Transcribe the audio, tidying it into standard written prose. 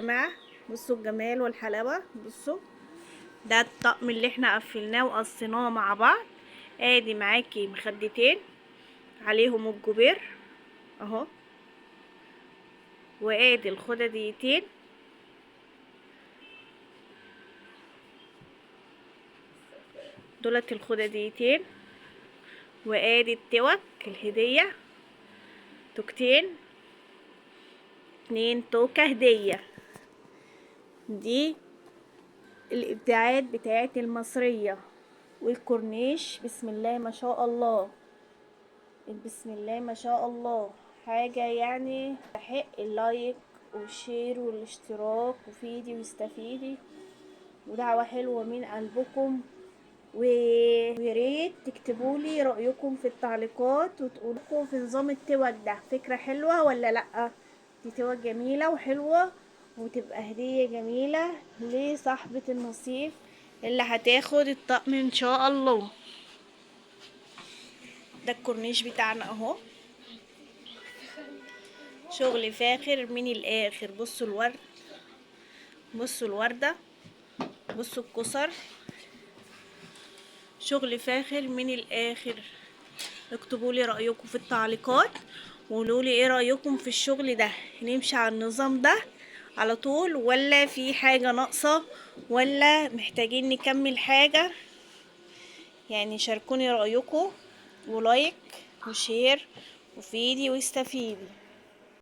جماعة بصوا الجمال والحلاوة. بصوا ده الطقم اللي احنا قفلناه وقصيناه مع بعض. ادي معاكي مخدتين عليهم الجبير اهو، وادي الخدديتين، دولت الخدديتين، وادي التوك الهدية، توكتين، 2 توكة هدية. دي الابداعات بتاعت المصرية. والكورنيش بسم الله ما شاء الله، بسم الله ما شاء الله، حاجة يعني تستحق ال like وال share والاشتراك، وفيدي واستفيدي، ودعوة حلوة من قلبكم. وياريت تكتبولي رأيكم في التعليقات وتقولوا في نظام التوك ده فكرة حلوة ولا لأ. دي توك جميلة وحلوة، وتبقى هدية جميلة لصاحبة النصيب اللي هتاخد الطقم ان شاء الله. ده الكورنيش بتاعنا اهو، شغل فاخر من الاخر. بصوا الورد، بصوا الوردة، بصوا الكسر، شغل فاخر من الاخر. اكتبوا لي رأيكم في التعليقات وقولوا لي ايه رأيكم في الشغل ده، نمشي على النظام ده على طول ولا في حاجة ناقصة ولا محتاجين نكمل حاجة؟ شاركوني رأيكم و like و share وفيدي واستفيدي.